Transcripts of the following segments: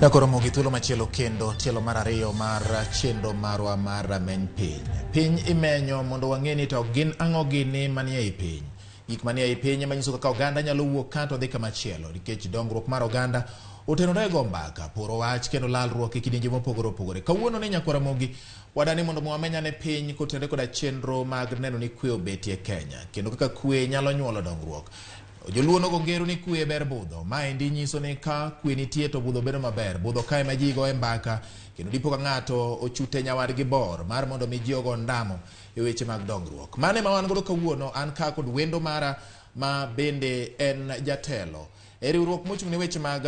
Nyakoro Ramogi thuolo machielo kendo tielo mar ariyo mar chenro marwa mar rameny piny. Piny imenyo mondo wang'e ni to gin ang'o gini manie ei piny. Gik manie ei piny ema nyiso kaka oganda nyalo wuok ka to dhi kamachielo nikech dongruok mar oganda otenore go mbaka, poro wach kendo lalruok e kidienje mopogore opogore. Kawuono ni Nyakwar Ramogi wadani mondo wamenyane piny kotenore koda chenro mag neno ni kwe obetie Kenya kendo kaka kwe nyalo nyuolo dongruok. Joluo nogo ngero ni kwe ber budho. Maendi nyiso ni ka kwe nitie to budho bedo maber. Budho kae ma ji goye mbaka kendo dipo ka ng'ato ochute nyawadgi bor mar mondo mi ji ogo ndamo e weche mag dongruok. Mano ema wan godo kawuono an ka kod wendo mara ma bende en jatelo e riwruok mochung' ne weche mag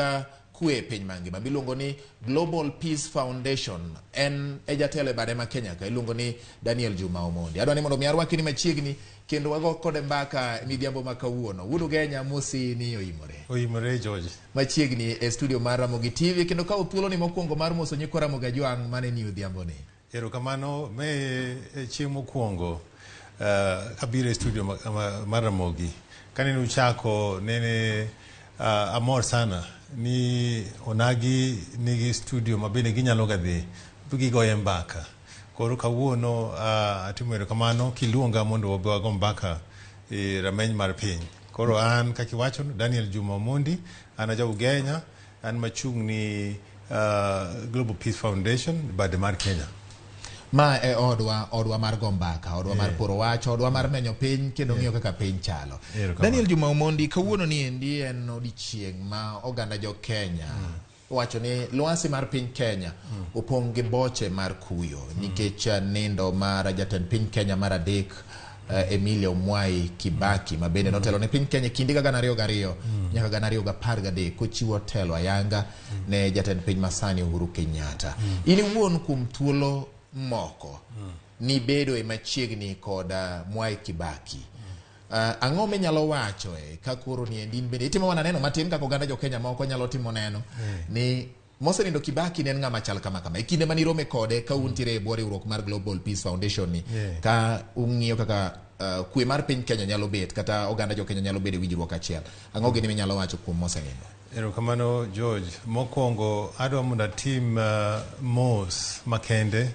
kwe e piny mangima miluongo ni Global Peace Foundation. En e jatelo e bade ma Kenya ka iluongo ni Daniel Juma Omondi. Adwa ni mondo mi arwaki ni machiegni kendo wago kode mbaka midhiambo ma kawuono. Wuod Ugenya mosi ni oimore. Oimore George. Machiegni e studio mar Ramogi TV kendo kawo thuolo ni mokwongo mar moso nyikwa Ramogi Ajwang' mane ni odhiambo ni. Erokamano me e chieng' mokwongo kabiro e studio mar Ramogi. Kanene uchako nene amor sana ni onagi nigi studio ma bende ginyalo ga dhi gigoye mbaka. Koro kawuono atimo erokamano kiluonga mondo wabi wago mbaka e rameny mar piny. Koro an kaka iwacho Daniel Juma Omondi, an aja Ugenya, an machung' ni Global Peace Foundation bade mar Kenya. Ma e odwa, odwa mar go mbaka, odwa mar poro wach, odwa mar menyo piny kendo ng'iyo kaka piny chalo. Daniel Juma Omondi, kawuono ni endi en odiechieng' ma oganda jo Kenya wacho ni lwasi mar piny Kenya opong' gi boche mar kuyo nikech nindo mar jatend piny Kenya mar adek Emilio Mwai Kibaki ma bende notelo ne piny Kenya e kind higa 2002 nyaka 2013 kochiwo telo ayanga ne jatend piny masani Uhuru Kenyatta. In iwuon kuom thuolo moko nibedo e machiegni kod Mwai Kibaki. Ang'o minyalo wacho e ka koro ni endi in bende itimo mana neno matin kaka oganda jo Kenya moko nyalo timo neno ni mosenindo Kibaki ne en ng'ama chal kama kama e kinde mane irome kode ka untiere e bwo riwruok mar Global Peace Foundation ni ka ung'iyo kaka kwe mar piny Kenya nyalo bet kata oganda jo Kenya nyalo bedo e winjruok achiel. Ang'o gini minyalo wacho kuom mosenindo? Erokamano George. Mokwongo adwa mondo atim mos makende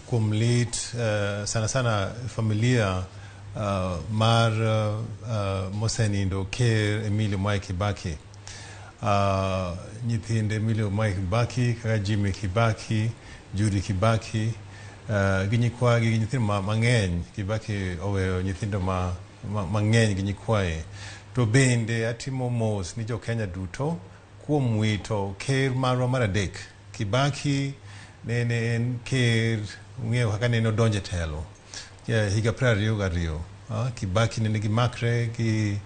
kuom lit sana sana familia mar mosenindo Ker Emilio Mwai Kibaki. Nyithind Emilio Mwai Kibaki kaka Jimmy Kibaki, Judy Kibaki gi nyikwagi gi nyithindo mang'eny. Kibaki oweyo nyithindo mang'eny gi nyikwaye. To bende atimo mos ni jo Kenya duto kuom wito ker marwa mar adek. Kibaki nene en ker ung'eyo kaka nene odonjo e telo higa 22. Kibaki nene gimakre gi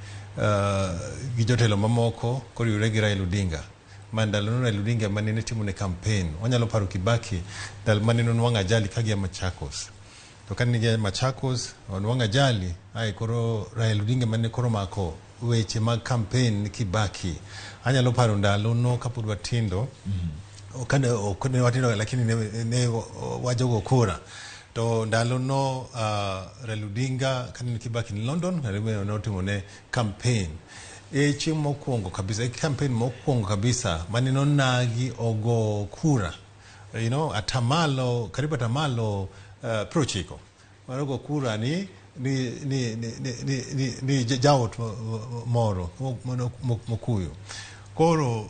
jotelo mamoko koriwore gi Raila Odinga. Ma ndalono Raila Odinga ma nene timone campaign. Wanyalo paro Kibaki ndalo mane onwang'o ajali ka gia Machakos. To kane gia Machakos onwang'o ajali, ae koro Raila Odinga mane koro omako weche mag campaign ni Kibaki. Anyalo paro ndalono kapod watindo, kane ok ne watindo lakini ne wajogo kura. To ndalono Raila Odinga kane Kibaki ni London, notimo ne campaign. E chieng' mokwongo kabisa, e campaign mokwongo kabisa mane nonagi ogo kura. You know, atamalo, karibu atamalo 90. Mane ogo kura ni jaot moro mokuyo. Koro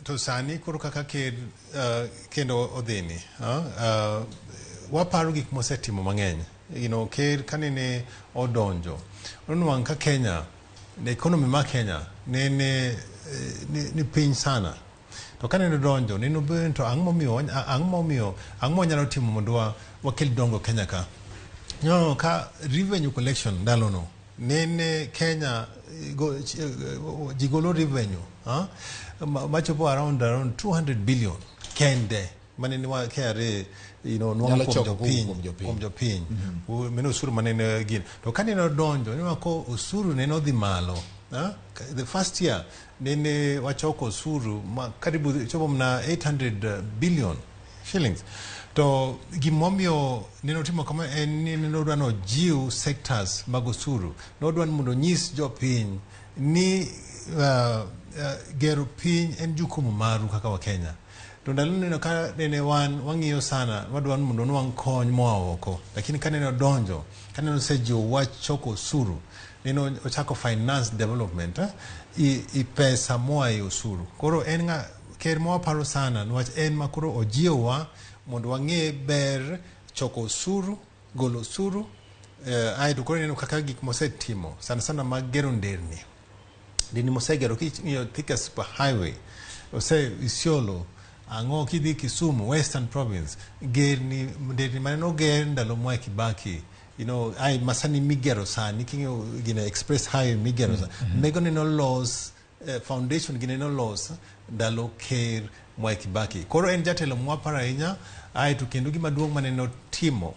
to sani koro kaka ker kendo odhini, waparo gik mosetimo mang'eny. You know, ker kanene odonjo, nonwang' ka Kenya, economy ma Kenya nene ni piny sana. To kanene odonjo, nene obedo to ang'o momiyo ang'o wanyalo timo mondo wakel dongo Kenya ka. No, ka revenue collection ndalono nene Kenya ji golo revenue machopo around 200 billion kende mane ni wa KRA, you know, nwang'o kuom jopiny. Mano osuru manene gin. To kanene odonjo, nene ko osuru nene odhi malo. The first year nene wachoko osuru ma karibu chopo mana 800 billion shillings. To gimomiyo nene otimo kama en ni nene odwa ni ojiw sectors mag osuru. Nodwa ni mondo onyis jopiny ni gero piny en jukumu maru kaka Wakenya. To ndalo neno ka nene wan wang'iyo sana, wadwa ni mondo nwang' kony moa oko. Lakini ka nene odonjo, ka nene osejiwo wach choko osuru, nene ochako finance development i pesa moa e osuru. Koro en ng'a ker mwaparo sana niwach en ma koro ojiwowa mondo wang'e ber choko osuru, golo osuru, aeto koro ineno kaka gik mosetimo sana sana mag gero nderni. Nderni mosegero king'iyo Thika Super Highway, ose Isiolo, ang'o kidhi Kisumu, Western Province, gerni nderni mane noger ndalo Mwai Kibaki, ai masani migero sani king'iyo gine Express Highway migero sani, mego nene olos foundation gine nolos ndalo ker Mwai Kibaki. Koro en jatelo mwaparo ahinya, aeto kendo gima duong' mane notimo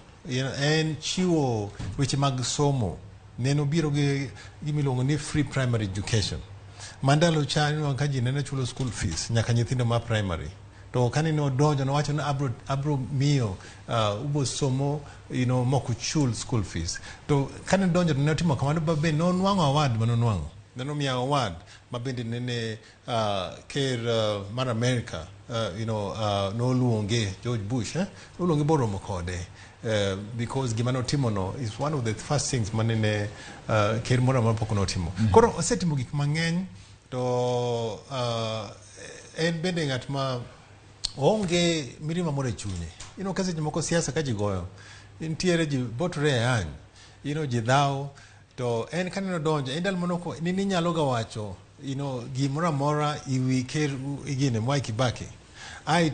en chiwo weche mag somo. Nene obiro gi gima iluongo ni free primary education. Ma ndalo cha inwang'o ka ji nene chulo school fees nyaka nyithindo ma primary. To kane nodonjo nowacho ni abro miyo ubo somo mok uchul school fees. To kane odonjo to ne otimo kamano ba be nonwang'o award manonwang'o. Nene omiyo award ma bende nene ker mar America noluonge George Bush noluonge boromo kode because gima notimo no is one of the first things manene ker moro amora pok notimo. Koro osetimo gik mang'eny to en bende ng'at ma onge mirima moro e chunye. Ka seche moko siasa ka ji goyo, nitiere ji botore e yany, ji dhawo, to en kaneno donjo, en ndalo manoko ni inyalo ga wacho gimoro amora i wi ker gine Mwai Kibaki. Ae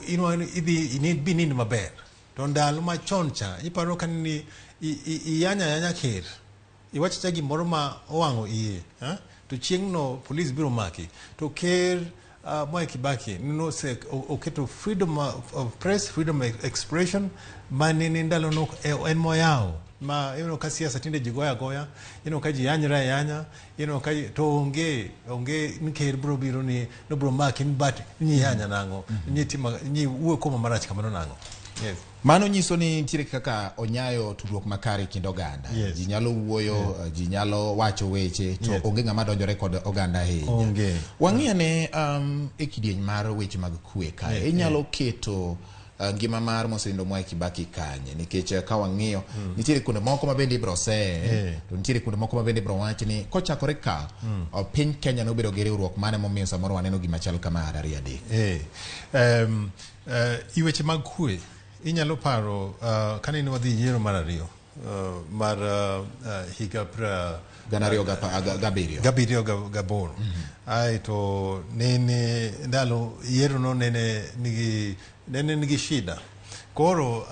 inwang'o ni idhi bi nind maber. To ndalo machon cha, iparo ka ni iyanya ayanya ker, iwacho cha gimoro ma owang'o iye, to chieng'no polis biro maki. To ker Mwai Kibaki nose oketo freedom of press, freedom of expression, manene ndalo no en moyawo. Ma ka siasa tinde ji goya goya, ka ji yanyre ayanya, ka to onge ni ker biro biro ni nobiro maki ni but ni yanya nang'o, ni tima ni wuo kuoma marach kamano nang'o. Yes. Mano nyiso ni nitiere kaka onyayo tudruok makare e kind oganda. Yes. Ji nyalo wuoyo, ji nyalo wacho weche, to onge ng'ama donjore kod oganda ahinya. Onge. Wang'i ane e kidieny mar weche mag kwe kae. Inyalo keto ngima mar Mosenindo Mwai Kibaki kanye? Nikech ka wang'iyo, nitiere kuonde moko ma bende ibiro seye, to nitiere kuonde moko ma bende ibiro wach ni kochakore ka, piny Kenya nobedo gi riwruok mane momiyo samoro waneno gima chal kama ariyo adek. I weche mag kwe, inyalo paro kane ne wadhi yiero mar ariyo mar higa 2007. Gabiriyo gaboro. Aeto nene ndalo yiero no nene nigi shida. Koro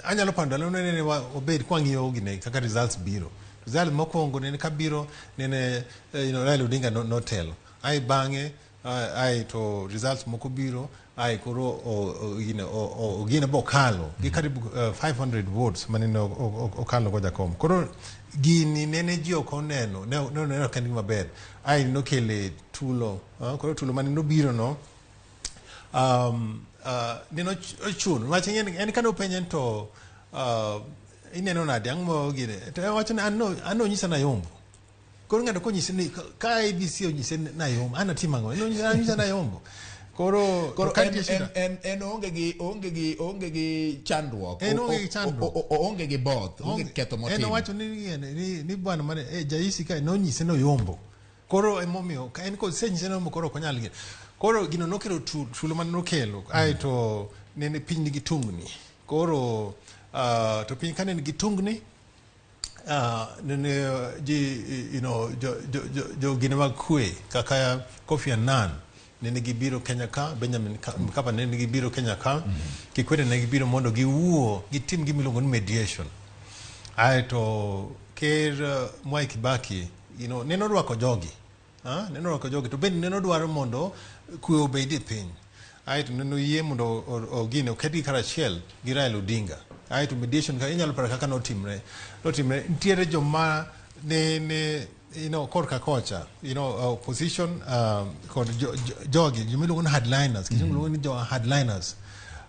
anyalo paro ndalo nene wabed kwang'iyo gine kaka results biro. Results mokwongo nene kabiro nene Raila Odinga notelo. Ae bang'e ae to results moko biro ae koro gine bokalo gi karibu 500 votes manene okalo go jakom. Koro gini nene ji ok oneno, ne oneno ka en gima ber. Ae nokele tulo, koro tulo mane nobiro no neno ochuno. Wach en kane openje to ineno nade ang'o gine to owacho ni an nonyisa nayombo. Koro ng'ato konyise ni ka ABC onyise nayombo, an atimo ang'o? Onyisa nayombo. Koro en onge gi chandruok. En onge gi chandruok. Onge gi both, onge ketho motimo. En owacho ni bwana mane Jaisi ka nonyise noyombo. Koro emomiyo en kosenyise noyombo koro ok onyal gino. Koro gino nokelo tulo mane nokelo. Aeto nene piny nigi tungni. Koro to piny kane nigi tungni, nene ji jo gine mag kwe kaka Kofi Annan nene gibiro Kenya ka, Benjamin Mkapa nene gibiro Kenya ka, Kikwete nene gibiro mondo giwuo, gitim gima iluongo ni mediation. Aeto ker Mwai Kibaki nene orwako jogi. Nene orwako jogi to bende nene odwaro mondo kwe obed e piny. Aeto nene oyie mondo gine oketgi karachiel gi Raila Odinga. Aeto mediation ka inyalo paro kaka notimre. Notimre nitiere joma ne korka kocha, opposition kod jogi joma iluongo ni hardliners, kizungu iluongo ni jo hardliners.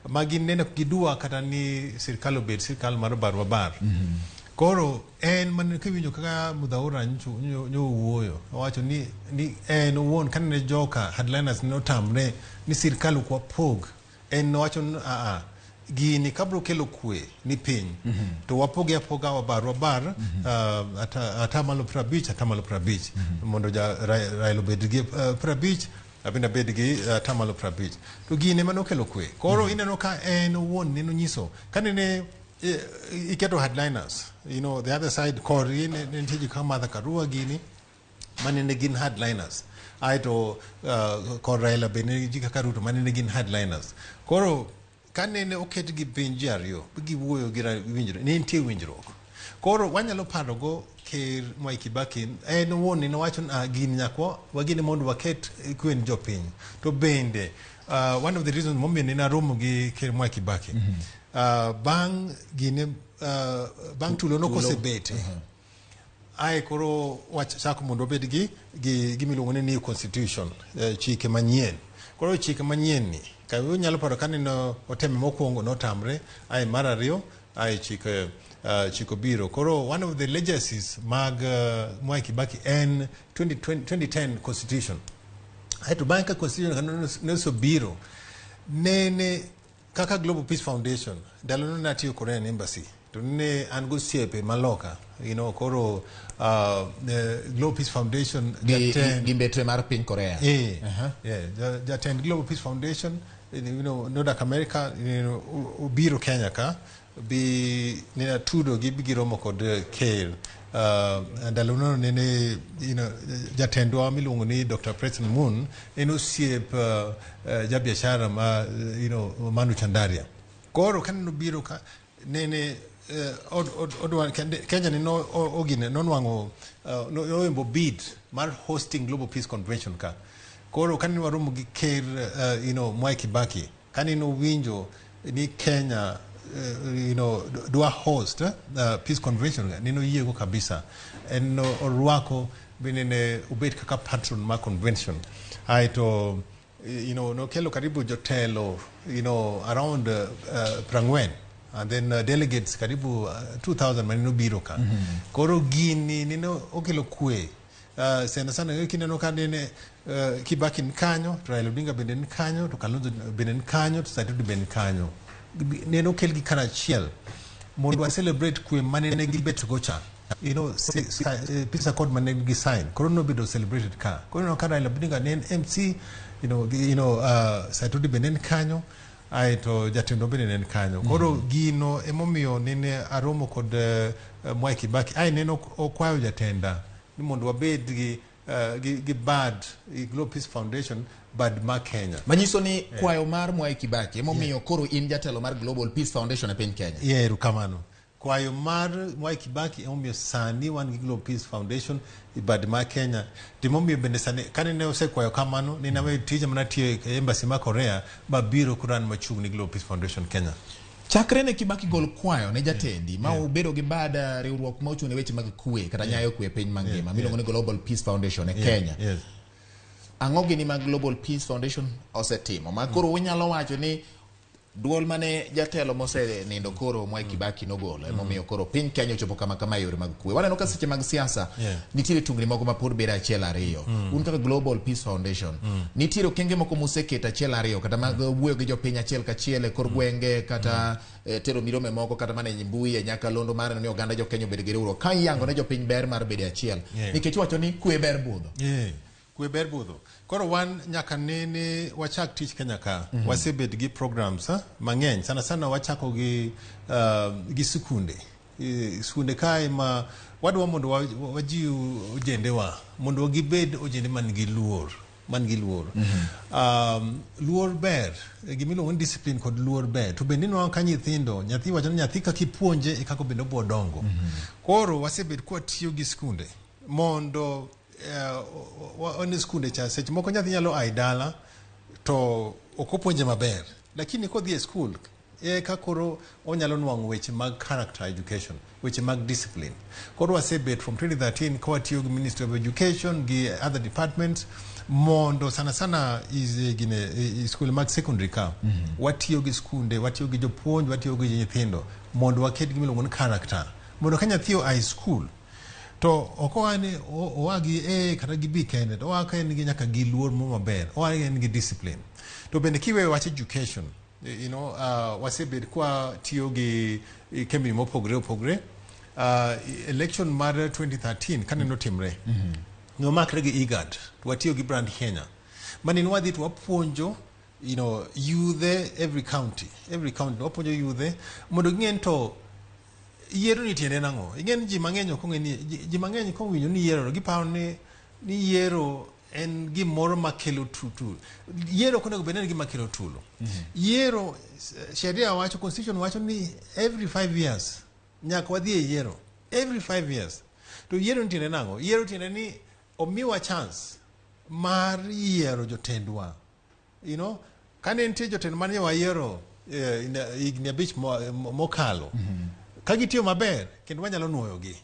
Ma gin nene ok gidwa kata ni sirkal obed sirkal mar barua bar. Koro en mane kiwinjo kaka Mudhaura nyo wuoyo, owacho ni en owuon kane joka hardliners notamre ni sirkal ok wapog, en nowacho ni aa gini kabro kelo kwe ni piny to wapoge apoga wabar wabar atamalo 50 atamalo 50 mondo ja Raila obed gi 50 abende abed gi atamalo 50 to gini ema nokelo kwe. Koro ineno ka en owuon neno nyiso kanene iketo hardliners, the other side korgi ne nitie ji kaka Martha Karua gini mane gin hardliners, aeto kor Raila bende ji kaka Ruto mane gin hardliners. Koro kanene oketgi piny ji ariyo giwuoyo gi winjruok, ne nitie winjruok. Koro wanyalo parogo Ker Mwai Kibaki en owuon ne nowacho ni gini nyaka wagine mondo waket kwe ni jopiny. To bende one of the reasons momiyo ne naromo gi Ker Mwai Kibaki bang' gine bang' tulo no kosebete ae koro wachako mondo wabed gi gimiluongo ni new constitution, chike manyien. Koro chike manyien ni ka unyalo paro kane no oteme mokwongo notamre, ae mar ariyo ae chike chiko biro. Koro one of the legacies mag Mwai Kibaki en 2010 constitution. Aeto bang' ka constitution nosobiro nene kaka Global Peace Foundation ndalono natiyo Korean Embassy to ne an gosiepe maloka, koro Global Peace Foundation gi mbetre mar piny Korea. Jatend Global Peace Foundation nodak America, obiro Kenya ka bi nena tudo gi giromo kod Ker. Ndalono nene jatendwa miluongo ni Dr. President Moon en osiep jabiashara ma Manu Chandaria. Koro kane nobiro ka nene odwa Kenya ne ogine nonwang'o noyombo bid mar hosting Global Peace Convention ka. Koro kane waromo gi Ker Mwai Kibaki, kane nowinjo ni Kenya dwa host Peace Convention, neno yiego kabisa. En orwako bende ne obet kaka patron mar convention. Aeto nokelo karibu jotelo around 40 and then delegates karibu 2000 mane nobiro ka. Koro gini neno okelo kwe. Sana sana kineno ka nene Kibaki ni kanyo, to Raila Odinga bende ni kanyo, to Kalonzo bende ni kanyo, to Saitoti bende ni kanyo. Neno okelgi karachiel mondo wa celebrate kwe mane ne gibet go cha. Peace accord mane gi sign. Koro nobedo celebrated ka. Koro ka Raila Odinga ne en MC, Saitoti bende ni kanyo, aeto jatendo bende ne en kanyo. Koro gino emomiyo nene aromo kod Mwai Kibaki. Ae neno okwayo jatenda ni mondo wabed gi bad Global Peace Foundation bad ma Kenya. Manyiso ni kwayo mar Mwai Kibaki emomiyo koro in jatelo mar Global Peace Foundation e piny Kenya. Erokamano. Kwayo mar Mwai Kibaki emomiyo sani wan gi Global Peace Foundation e bad ma Kenya. Timomiyo bende sani kane ne osekwayo kamano ne naweyo tija mana tiyo e embassy ma Korea mabiro koro an machung' ni Global Peace Foundation Kenya. Chakre ne Kibaki gol kwayo ne jatendi ma obedo gi bad riwruok ma ochung' ne weche mag kwe kata nyayo kwe e piny mangima miluongo ni Global Peace Foundation e Kenya. Ang'o gini ma Global Peace Foundation osetimo ma koro unyalo wacho ni duol mane jatelo mosenindo koro Mwai Kibaki nogolo emomiyo koro piny Kenya ochopo kama kama e yore mag kwe. Waneno ka seche mag siasa nitiere tungni moko ma pod bedo achiel ariyo. Un kaka Global Peace Foundation nitiere okenge moko museketo achiel ariyo kata mag wuoyo gi jopiny achiel kachiel e kor gwenge kata tero milome moko kata mana e mbui e nyakalondo mar neno ni oganda jo Kenya obedo gi riwruok ka iyango ne jopiny ber mar bedo achiel nikech iwacho ni kwe ber budho. Kwe ber budho. Koro wan nyaka nene wachak tich Kenya ka. Wasebet gi programs mang'eny. Sana sana wachako gi sikunde. Sikunde kae ma wadwa mondo wajiw ojendewa mondo gibed ojende man gi luor. Man gi luor. Luor ber. Gimiluongo ni discipline kod luor ber. To bende inwang'o ka nyithindo, nyathi wacho ni nyathi kaka ipuonje e kaka bende obiro dongo. Koro wasebet kwatiyo gi sikunde mondo one skunde cha seche moko nyathi nyalo a e dala to ok opuonje maber, lakini kodhi e skul eka koro onyalo nwang'o weche mag character education, weche mag discipline. Koro wasebet from 2013 ka watiyo gi Ministry of Education gi other departments mondo sana sana gine skul mag secondary ka watiyo gi skunde, watiyo gi jopuonj, watiyo gi nyithindo mondo waket gima iluongo ni character. Mondo ka nyathi oa e skul to ok oa ni oa gi A kata gi B kende, to oa ka en gi nyaka gi luor moro maber, oa ka en gi discipline. To bende kiweyo wach education, wasebet kwa tiyo gi kembni mopogre opogre. Election mar 2013 kane notimre, nomakre gi IGAD, to watiyo gi Brand Kenya. Mane nwadhi to wapuonjo yudhe every county wapuonjo yudhe mondo ging'e ni to yiero ni tiende nang'o. Ing'e ni ji mang'eny ok ong'e ni ji mang'eny kowinjo ni yiero giparo ni yiero en gimoro makelo tutu. Yiero ok onego bed ni en gima kelo tulo. Yiero sheria wacho, constitution wacho ni every 5 years nyaka wadhi e yiero. Every 5 years. To yiero ni tiende nang'o? Yiero tiende ni omiwa chance mar yiero jotendwa. Kane nitie jotend mane wayiero higni 5 mokalo, ka gitiyo maber kendo wanyalo nuoyogi.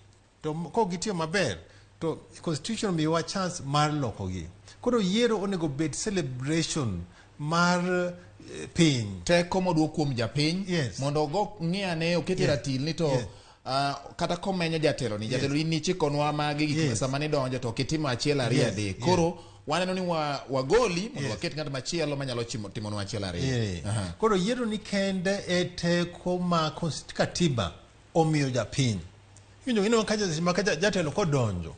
To kok gitiyo maber to constitution miyowa chance mar lokogi. Koro yiero onego bed celebration mar piny. Teko moduok kuom japiny mondo ogo ng'i ane oket e ratil ni to kata komenyo jatelo ni jatelo in nichikonwa magi gik sama nidonjo to ok itimo achiel ariyo adek, koro waneno ni wagoli mondo waket ng'at machielo manyalo timonwa achiel ariyo. Koro yiero ni kende e teko ma katiba omiyo japiny. Iwinjo ineno ka seche ma ka jatelo kodonjo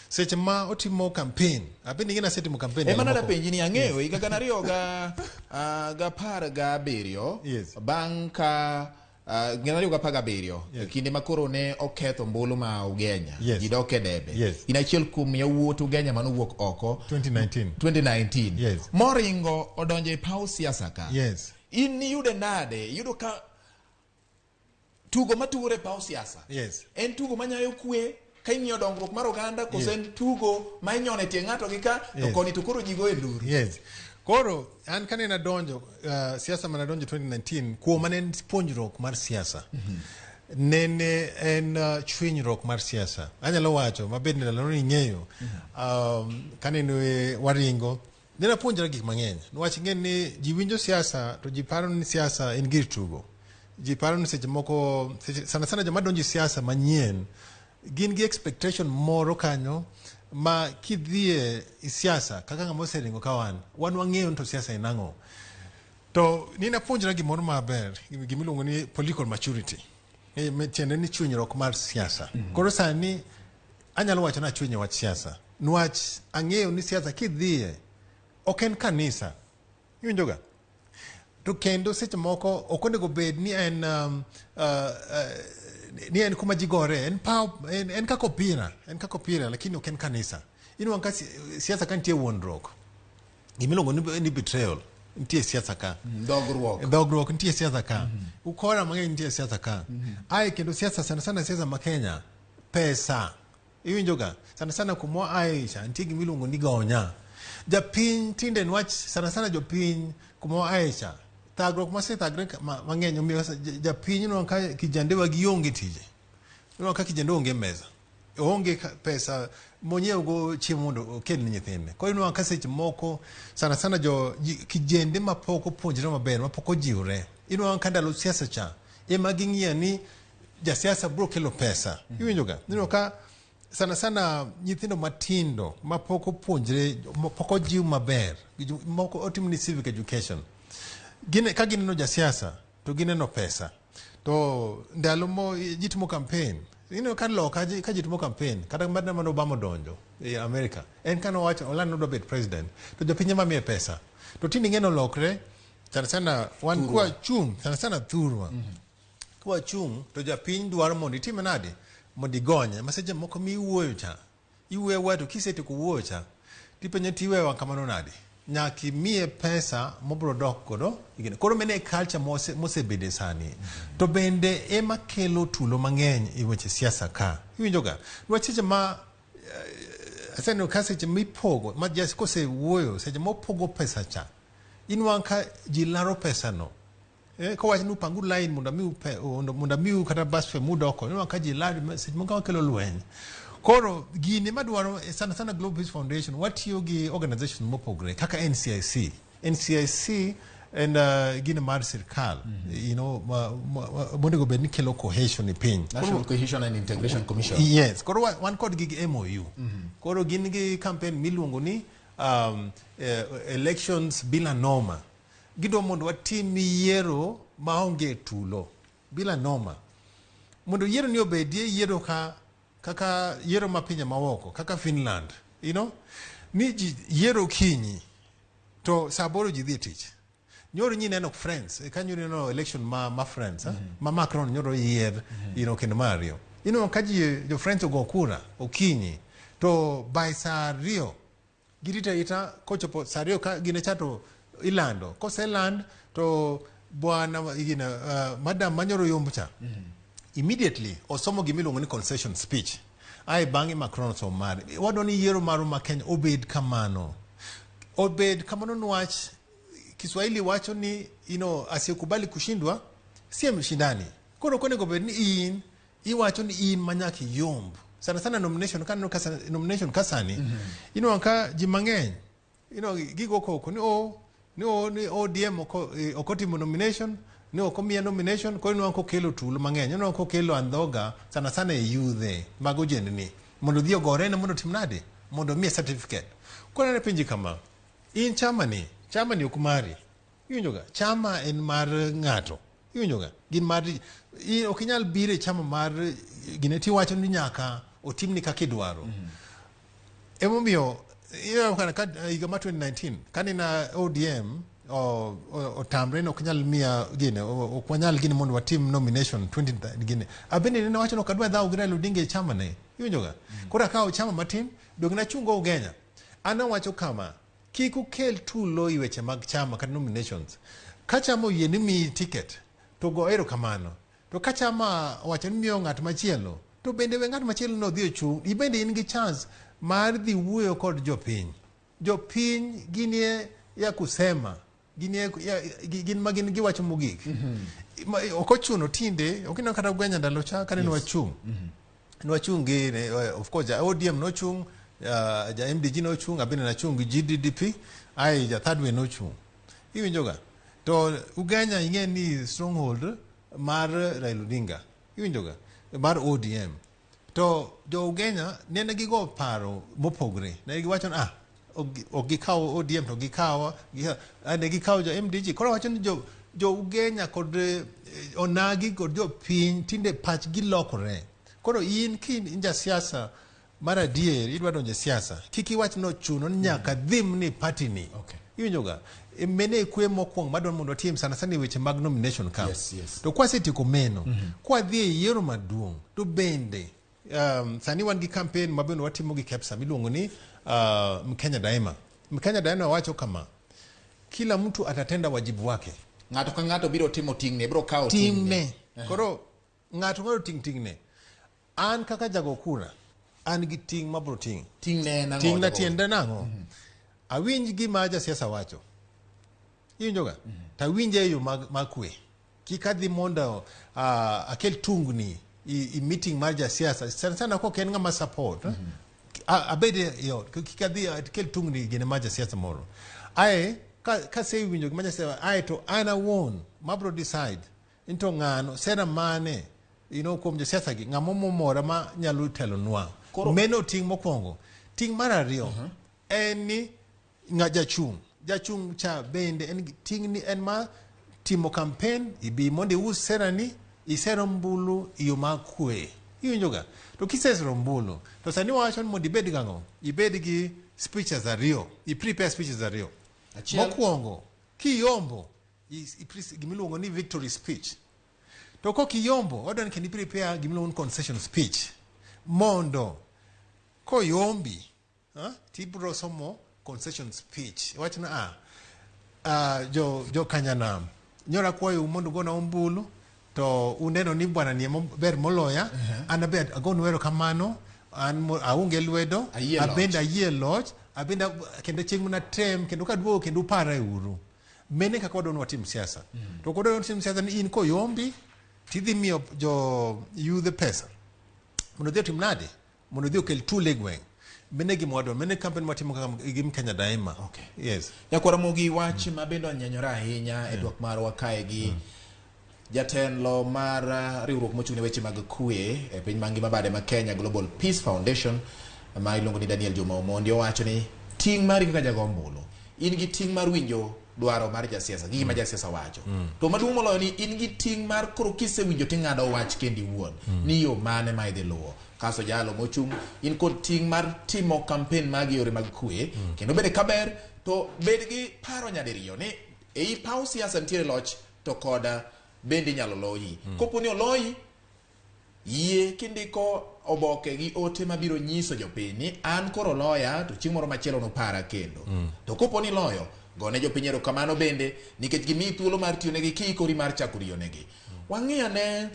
seche ma otimo campaign, abende ing'e ni asetimo campaign Ema ndalo nada moko. penji ni ang'eyo higa 2017 bang' ka 2017 kinde ma koro ne oketho ombulu ma Ugenya ji dok e debe in achiel kuom yawuot Ugenya manowuok oko 2019. 2019 moringo odonjo e paw siasa ka in niyude nade? Iyudo ka tugo matugore e paw siasa en tugo manyayo kwe ka ing'iyo dongruok mar oganda koso en tugo ma inyono e tie ng'ato gi ka to koni to koro ji go e nduru? Yes. Koro an kane nadonjo siasa mana donjo 2019 kuoma ne en puonjruok mar siasa. Nene en chwinyruok mar siasa. Anyalo wacho mabed ni ndalono ing'eyo kane ne waringo ne napuonjra gik mang'eny. Niwach ing'e ni ji winjo siasa to ji paro ni siasa en gir tugo. Ji paro ni seche moko sana sana joma donjo e siasa manyien gin gi expectation moro kanyo ma kidhie e siasa kaka ng'ama oseringo ka wan wang'eyo ni to siasa en ang'o. To ni napuonjra gimoro maber, gimiluongo ni political maturity. Tiende ni chwinyruok mar siasa. Koro sani anyalo wacho ni achwinyo wach siasa. Niwach ang'eyo ni siasa kidhiye ok en kanisa. Iwinjoga? To kendo seche moko ok onego bed ni en ni en kuma ji gore, en paw, en kaka opira, en kaka opira lakini ok en kanisa. Inwang'o ka siasa ka nitie wuondruok. Gimiluongo ni betrayal nitie e siasa ka. Dhogruok. Dhogruok nitie e siasa ka. Ukora mang'eny nitie e siasa ka. Ae kendo siasa sana sana siasa ma Kenya pesa. Iwinjoga? Sana sana kuma waaye cha nitie gimiluongo ni gonya. Japiny tinde nwach sana sana jopiny kuma waaye cha thagruok masethagre mang'eny omiyo japiny inwang'o ka kijandewa gionge tije. Inwang'o ka kijande onge mesa. Oonge pesa monyiew go chiemo mondo okel ne nyithinde. Koro inwang'o ka seche moko sana sana jo kijende mapok opuonjre maber mapok ojiwre. Inwang'o ka ndalo siasa cha ema ging'iyo ni jasiasa biro kelo pesa. Iwinjoga? Inwang'o ka sana sana nyithindo matindo mapok opuonjre mapok ojiw maber moko otim ni civic education. Gine, ka gineno jasiasa to gineno pesa. To ndalo mo ji timo campaign ineno ka loka ka ji timo campaign kata mana mane Obama odonjo e America en kane owacho olando ni odwa bet president to jopiny ema miye pesa to tinde ing'e ni olokre sana sana wan kwa chung' sana sana thurwa kwachung' to japiny dwaro mondo itime nade mondo igonye ma seche moko miwuoyo cha iwuoyo awuoya to kisetieko wuoyo cha tipenje tiwewa kamano nade nyaka imiye pesa mobiro dok godo igine. Koro mano e culture mosebede sani to bende ema kelo tulo mang'eny e weche siasa ka iwinjoga niwach seche ma aseneno ka seche mipogo ma jas kosewuoyo seche mopogo pesa cha inwang'o ka ji laro pesa no kowach ni upangu line mondo amiu kata bus fare mudok inwang'o ka ji laro seche moko kelo lweny. Koro gini madwaro sana sana Global Peace Foundation watiyo gi organization mopogre kaka NCIC. NCIC. En gino mar sirkal, monego bed ni kelo cohesion e piny. National Cohesion and Integration Commission. Yes, koro wan kodgi gi MOU. Koro gin gi campaign miluongo ni elections bila noma. Gidwa mondo watim yiero maonge tulo, bila noma. Mondo yiero ni obedie yiero ka kaka yiero ma pinje maoko kaka Finland, ni ji yiero kinyi to saa 8 ji dhi e tich. Nyoro nyi neno France, ka nyoro neno election ma France, ma Macron nyoro yier, kendo mar ariyo. Ka ji jo France ogo kura okinyi to by saa 2 girito arita kochopo saa 2 ka gine cha to ilando. Koseland to bwana gine, madam manyoro yombo cha immediately osomo gimiluongo ni concession speech. Ae bang'e Macron osomo mare. Wadwa ni yiero marwa ma Kenya obed kamano. Obed kamano niwach Kiswahili wacho ni asiyekubali kushindwa si mshindani. Koro ok onego bed ni in iwacho ni in manyaka iyomb. Sana sana nomination ka kasa, nomination ka sani inwang'o ka ji mang'eny gigo koko ni o ni o ni ODM ok otimo nomination ni ok omiye nomination. Koro inwang'o kokelo tulo mang'eny, inwang'o kokelo andhoga sana sana e yudhe mag ojendni mondo odhi ogorene mondo otim nade mondo omiye certificate. Koro an apenji kama, in chama ni ok mari, iwinjo ga? Chama en mar ng'ato, iwinjo ga? Gin mar ok inyal biro e chama mar gine tiwacho ni nyaka otimni kaka idwaro. Emomiyo ineno ka higa mar 2019 kane na ODM otamre ni ok nyal miya gine, ok wanyal gine mondo watim nomination 20 gine, abende ne wacho ni ok adwa dhawo gi Raila Odinga e chama ne, iwinjo ga? Koro akawo chama matin dong nachungo Ugenya. An awacho kama, kik ukel tulo e weche mag chama kata nominations. Ka chama oyie ni miyi ticket to go erokamano, to ka chama owacho ni miyo ng'at machielo to bende we ng'at machielo no odhi ochung'. Ibende in gi chance mar dhi wuoyo kod jopiny. Jopiny ginie ya kusema, ginie ya, gin ma gin giwacho mogik. Ok ochuno tinde ok ineno kata Ugenya ndalo cha kane nwachung', nwachung' gi of course ja ODM nochung', ja MDG nochung', abende nachung' gi GDDP, ae ja Third Way nochung', iwinjo ga? To Ugenya ing'e ni stronghold mar Raila Odinga, iwinjo ga, mar ODM. To jo Ugenya nene gigo paro mopogre, ne giwacho ni ah, ok gikaw ODM to gikaw ne gikawo jo MDG. Koro wacho ni jo Ugenya kod onagi kod jopiny tinde pachgi lokore. Koro in ki in jasiasa mar adier idwa donjo e siasa, kik iwach ni ochuno ni nyaka dhim ni party ni. Iwinjo ga? Mene e kwe mokwongo madwa mondo watim sana sana e weche mag nomination ka. Yes. To kwasetieko meno, kwadhi e yiero maduong', to bende sani wan gi campaign ma bende watimo gi KEPSA miluongo ni Mkenya Daima. Mkenya Daima wacho kama, kila mtu atatenda wajibu wake. Ng'ato ka ng'ato biro timo ting'ne, biro kawo ting'ne. Ting'ne. Koro ng'ato ng'ato ting' ting'ne. An kaka jago kura, an gi ting' mabro ting'. Ting'ne en ang'o? Ting'na jago? Tiende nang'o? Awinj gima jasiasa wacho. Iwinjo ga? Tawinje e yo mag kwe. Kik adhi mondo akel tungni i meeting mar jasiasa. Sana sana kok en ng'ama support. Abed e ot, kik adhi akel tungni gine mar jasiasa moro. Ae, kasewinjo gima jasiasa, ae to an awuon mabro decide ni to ng'ano, sera mane, kuom josiasa gi, ng'ama momora ma nyalo telonwa. Meno ting' mokwongo. Ting' mar ariyo, en ni ng'a jachung'. Jachung' cha bende en ting' ni en ma timo campaign, ibi mondo ius sera ni, iser ombulu e yo mar kwe. Iwinjo ga? To kisesero ombulu, to sani wawacho ni mondo ibed gang'o? Ibed gi speeches ariyo. I prepare speeches ariyo. Achiel. Mokwongo, kiyombo, gimiluongo ni victory speech. To kok iyombo, wadwa ni kendo i prepare gimiluongo ni concession speech. Mondo koyombi, tibro somo concession speech. Iwacho ni, jo Kanyanam, nyoro akwayo mondo ugona ombulu, to uneno ni bwana ni ema ber moloya, an abe agonu erokamano, an aonge lwedo, Ayie loch. abende ayie loch, abende kendo chieng' mana tem, kendo kaduogo kendo upara e uru. Mene kaka wadwa ni watim siasa. To ok wadwa ni watim siasa ni in koyombi, tidhi miyo jo yudhe pesa. Mondo odhi otim nade? Mondo odhi okel tule e gweng'. Mene gima wadwaro, mene campaign matimo kaka gi Mkenya Daima. Okay. Yes. Nyakwara Mogi, wach ma bende onyenyore ahinya e twak marwa kae gi jatelo mar riwruok mochung' ne weche mag kwe e piny mangima bade ma Kenya Global Peace Foundation ma iluongo ni Daniel Juma Omondi owacho ni ting' mari kaka jago ombulu in gi ting' mar winjo dwaro mar jasiasa gi gima jasiasa wacho to maduong' moloyo ni in gi ting' mar koro kisewinjo ting'ado wach kendi iwuon ni yo mane ma idhi luwo kaso jalo mochung' in kod ting' mar timo kampen mag yore mag kwe kendo bende kaber to bed gi paro nyadiriyo ni ei paw siasa nitiere loch to koda bende inyalo loyi kopo ni oloyi yie kindiko oboke gi ote mabiro nyiso jopiny ni an koro loya to chieng' moro machielo nopara kendo to kopo ni loyo gone jopiny erokamano bende nikech gimiyi thuolo mar tiyonegi kiikori mar chako riyonegi wang'i ane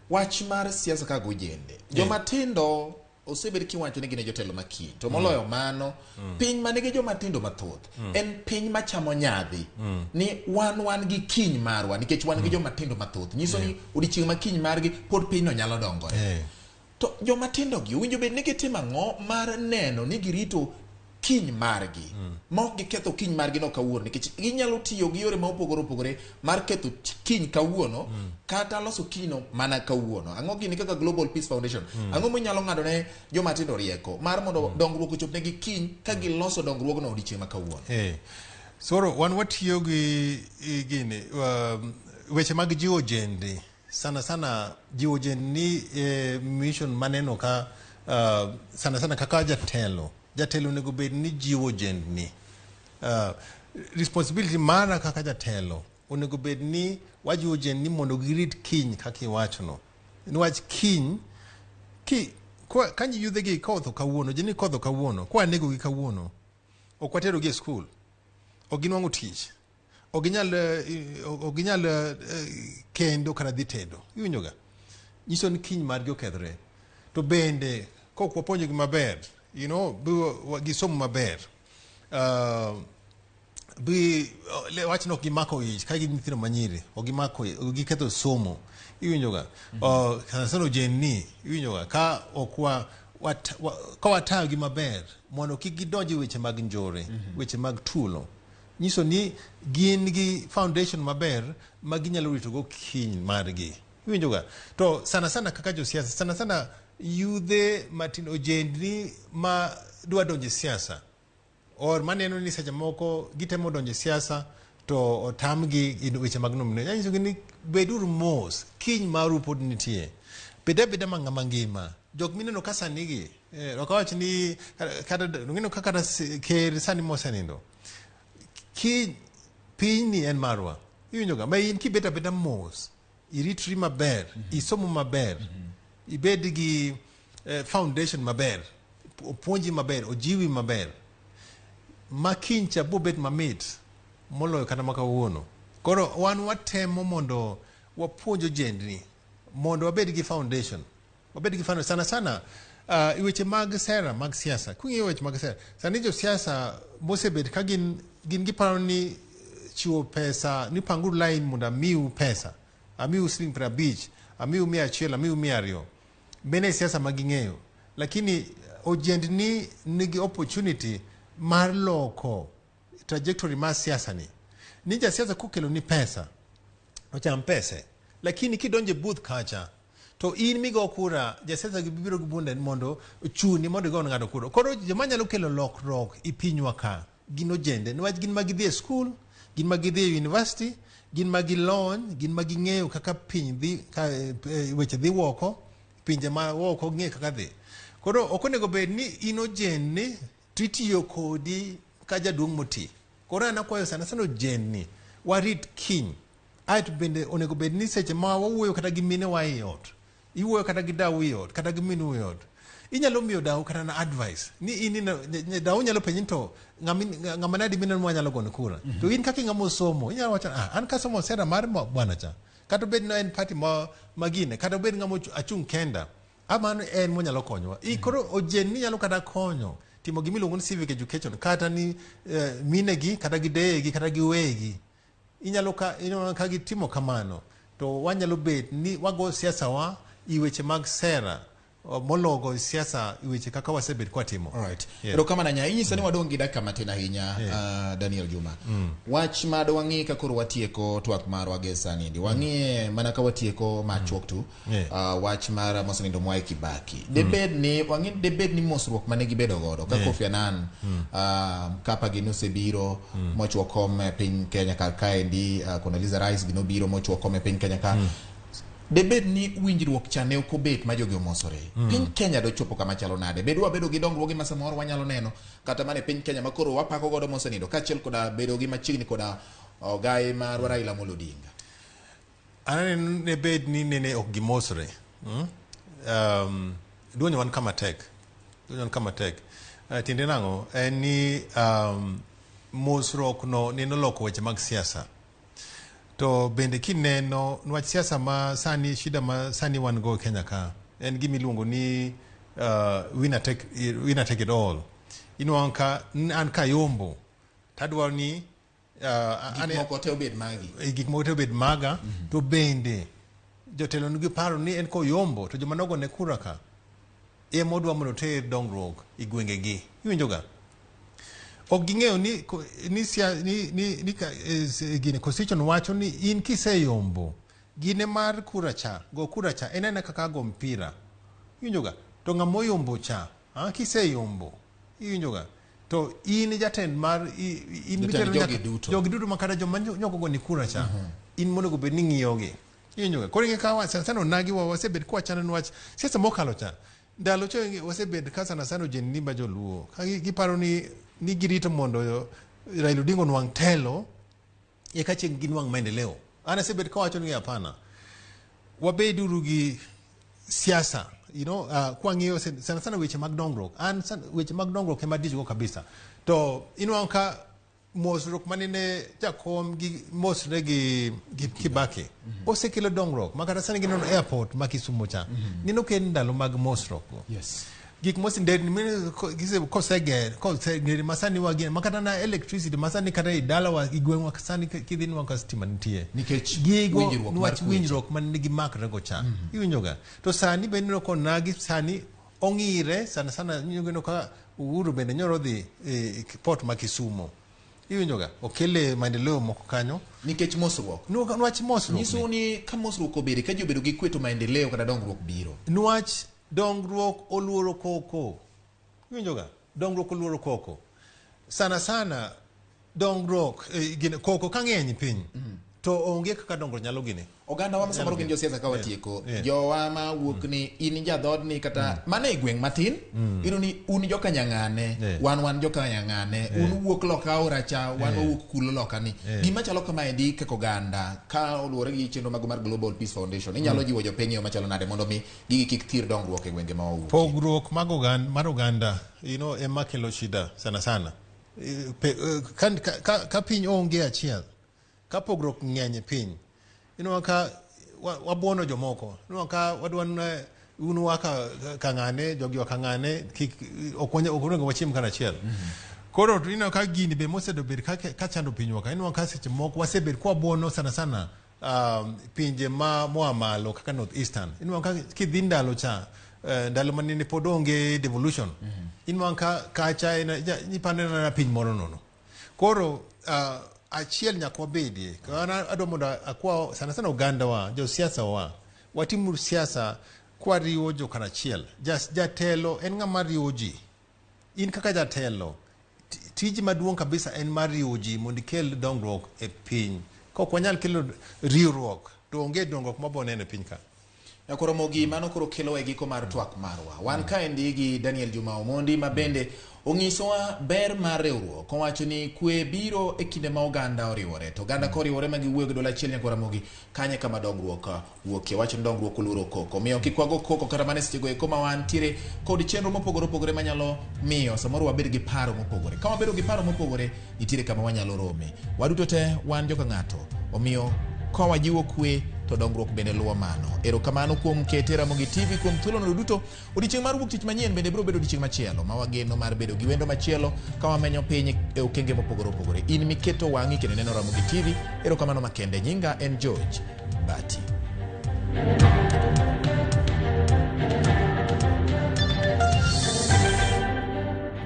wach mar siasa kaka ojende joma tindo osebed kiwacho ni gin e jotelo makiny to moloyo mano piny manigi joma tindo mathoth en piny machamo nyadhi ni wan gi kiny marwa nikech wan gi joma tindo mathoth nyiso ni odiochieng' ma kiny margi pod pinyno nyalo dongore to joma tindo gi owinjo bed ni gitimo ang'o mar neno ni girito kiny margi ma ok giketho kiny margi no kawuono nikech ginyalo tiyo gi yore ma opogore opogore mar ketho kiny kawuono kata loso kinyno mana kawuono ang'o gini kaka Global Peace Foundation ang'o minyalo ng'ado ne joma tindo rieko mar mondo dongruok ochopnegi kiny ka giloso dongruogno odiochieng' ma kawuono Soro wan watiyo gi gini weche mag jiwo ojende sana sana jiwo ojende ni mission maneno ka sana sana kaka jatelo jatelo onego bed ni jiwo ojendni responsibility mara kaka jatelo onego bed ni wajiwo ojendni mondo girit kiny kaka iwachono niwach kiny ki ka yudhe gi kodho kawuono ojendni kodho kawuono kwa nego gi kawuono ok watero gi e skul ok ginwang'o tich ok ginyal kendo kata dhi tedo iwinjo ga nyiso ni kiny margi okethre to bende kok wapuonjogi maber you know gisomo maber bi wach ni ok gimako ich ka gin nyithindo manyiri ok gimako giketho somo iwinjo ga sana sana ojendni iwinjo ga ka ok ka watayogi maber mondo kik gidonj e weche mag njore weche mag tulo nyiso ni gin gi foundation maber ma ginyalo ritogo kiny margi iwinjo ga to sana sana kaka josiasa sana sana yudhe matindo ojendni ma dwa donjo e siasa or maneno ni seche moko gitemo donjo e siasa to otamgi e weche mag nomination anyisogi ni beduru mos kiny maru pod nitie bed abeda ma ng'ama ngima jok mineno ka sani gi ok awach ni kata ineno ka kata ker sani mosenindo ki pinyni en marwa iwinjo ga ma in kibet abeda mos iritri maber isomo maber ibed gi foundation maber opuonji maber ojiwi maber ma kiny cha bobet mamit moloyo kata ma kawuono koro wan watemo mondo wapuonj ojendni mondo wabed gi foundation wabed gi foundation sana sana weche mag sera mag siasa king'iyo weche mag sera sani josiasa mosebet ka gin giparo ni chiwo pesa ni panguru line mondo amiu pesa amiu siling 50 amiu 100 amiu 200 mene siasa ma ging'eyo lakini ojendni nigi opportunity mar loko trajectory mar siasa ni jasiasa kokelo ni pesa ocham pese lakini kidonjo e booth kacha to in migo kura jasiasa gi biro gi bunde mondo ochuni mondo igo ng'ato kura koro joma nyalo kelo lokruok e pinywa ka gin ojende niwach gin ma gidhi e skul gin ma gidhi e university gin ma gilony gin ma ging'eyo kaka piny dhi ka weche dhi woko pinje ma oko ng'e kaka dhi koro ok onego bed ni in ojendni to itiyo kodi ka jaduong' moti koro an akwayo sana sana ojendni warit kiny aeto bende onego bed ni seche ma wawuoyo kata gi minewa e ot iwuoyo kata gi dau e ot kata gi minu e ot inyalo miyo dau kata na advice ni in dau nyalo penji to ng'ama nadi mineno mwanyalo gone kura to in kaka ing'ama osomo inyalo wacho an kasomo sera mar bwana cha kata obed ni en party ma gine kata obed ng'ama achung' kenda amano en monyalo konyowa koro ojendni nyalo kata konyo timo gimiluongo ni civic education kata ni minegi kata gi deyegi kata gi weyegi inyalo ka gitimo kamano to wanyalo bet ni wago siasa wa i weche mag sera Mologo siasa weche kaka wasebet kwatimo. Alright. Yeah. Erokamano ahinya. Inyisa ni wadong' gi dakika matin ahinya, Daniel Juma. Wach ma dwang'i ka koro watieko twak marwa gi sani endi. Wang'iye mana ka watieko machuok tu. Wach mar mosenindo Mwai Kibaki. Debed ni wang'i debed ni mosruok mane gibedo godo ka Kofi Annan, Mkapa gi nosebiro mochwo kom e piny Kenya kar kaendi, Condoleezza Rice gi nobiro mochwo kom e piny Kenya ka. Debed ni winjruok cha ne ok obet ma jogi omosore. Piny Kenya dochopo kama chalo nade? Bed wabedo gi dongruoge ma samoro wanyalo neno kata mana e piny Kenya ma koro wapako godo mosenindo kaachiel koda bedo gi machiegni koda ogai marwa Raila Amolo Odinga. Aneno ne bed ni nene ok gimosre. Duonyo wan kama tek. Duonyo wan kama tek. Tiende nang'o? En ni mosruok no nene oloko weche mag siasa. To bende kineno nwach siasa ma sani, shida ma sani wan go e Kenya ka en gima iluongo ni winner take it all. Inwang'o ka an kayombo tadwaro ni gik moko te obed magi. Gik moko te obed maga. To bende jotelo nigi paro ni en koyombo to joma nogone kura ka ema odwa mondo oter dongruok e gwengegi. Iwinjo ga? Ok ging'eyo ni ni ni ni ni ka, gini constitution wacho ni in kiseyombo gine mar kura cha, go kura cha en aena kaka go mpira. Iwinjo ga? To ng'ama oyombo cha, kiseyombo, iwinjo ga? To in jatend mar in Jatend jogi duto. Jogi duto makata joma nyoko go ni kura cha. In monego bed ni ng'iyogi. Iwinjo ga? Koro ing'e ka sana sana onagi wa wasebet kwachano niwach siasa mokalo cha. Ndalo cha wasebet ka sana sana ogendni ma joluo. Ka giparo ni girito mondo Raila Odinga onwang' telo eka chieng' ginwang' maendeleo. An asebet kawacho ni hapana. Wabeduru gi siasa, kwang'iyo sana sana weche mag dongruok. An weche mag dongruok ema adich go kabisa. To inwang'o ka mosruok manene jakom gi mosre gi Kibaki osekelo dongruok ma kata sani gineno airport ma Kisumu cha. Neno kel ndalo mag mosruok go. Gik mosi nderni mine gise koseger, koseger masani wagin, makata na electricity masani kata e dalawa e gweng'wa sani kidhi nwang'o ka stima nitie. Nikech Gigo winjruok mar niwach kweche. winjruok mane nigi makre go cha. Iwinjo ga? To sani bende ineno konagi sani ong'ire sana sana ineno ka Uhuru bende nyoro dhi e port ma Kisumu. Iwinjo ga? Okele maendeleo moko kanyo. Nikech mosruok. Niwach mosruok Nyiso ni. ni ka mosruok obede, ka ji obedo gi kwe to maendeleo kata dongruok biro. Niwach dongruok oluoro koko. Iwinjo ga? Dongruok oluoro koko. Sana sana dongruok, gine, koko ka ng'eny piny, to onge kaka dongruok nyalo gine. Oganda wa samoro gin josiasa ka watieko. Jowa ma wuok ni in jadhodni kata mana e gweng' matin, iyudo ni un joka Nyang'ane, wan joka Nyang'ane, un wuok loka aora cha, wan wawuok kulo loka ni. Gima chalo kamaendi kaka oganda, ka oluwore gi chenro mago mar Global Peace Foundation, inyalo jiwo jopiny e yo machalo nade mondo mi gigi kik thir dongruok e gwenge ma wawuokie? Pogruok mag mar oganda, ema kelo shida sana sana. Ka piny onge achiel, ka pogruok ng'eny e piny, inwang'o ka wabuono jomoko, inwang'o ka wadwa ni un waka kang'ane, jogi waka ng'ane, kik, ok onego wachiem karachiel. Koro to ineno ka gini be mosebedo ka chando pinywa ka, inwang'o ka seche moko wasebet kwabuono sana sana, pinje ma moa malo kaka North Eastern. Inwang'o ka kidhi ndalo cha, ndalo manene pod onge devolution. Inwang'o ka kacha en, ja, ipando na piny moro nono. Koro, achiel nyaka wabedie. Ka an adwa mondo akwa sana sana oganda wa, josiasa wa, watimuru siasa kwariwo jo karachiel. Jatelo en ng'ama riwo ji. In kaka jatelo, tiji maduong' kabisa en mar riwo ji mondo ikel dongruok e piny. Ka ok wanyal kelo riwruok, to onge dongruok mabiro neno e piny ka. Nyakoromogi, mano koro kelo e giko mar twak marwa. Wan kaendi gi Daniel Juma Omondi ma bende onyisowa ber mar riwruok. Owacho ni kwe biro e kinde ma oganda oriwore. To oganda koriwore ma giwuoyo gi dwol achiel Nyakoromogi, kanye kama dongruok wuokie. Owacho ni dongruok oluoro koko. Omiyo kik wago koko kata mana e sechego eko ma wantiere kod chenro mopogore opogore manyalo miyo samoro wabed gi paro mopogore. Ka wabedo gi paro mopogore, nitiere kama wanyalo rome. Waduto te wan joka ng'ato. Omiyo ka wajiwo kwe to dongruok bende luwo mano. Erokamano kuom kete Ramogi TV kuom thuolono duto. Odiechieng' mar wuok tich manyien bende biro bedo odiechieng' machielo ma wageno mar bedo gi wendo machielo ka wamenyo piny e okenge mopogore opogore. In miketo wang'i kendo ineno Ramogi TV, erokamano makende. Nyinga en George Bati.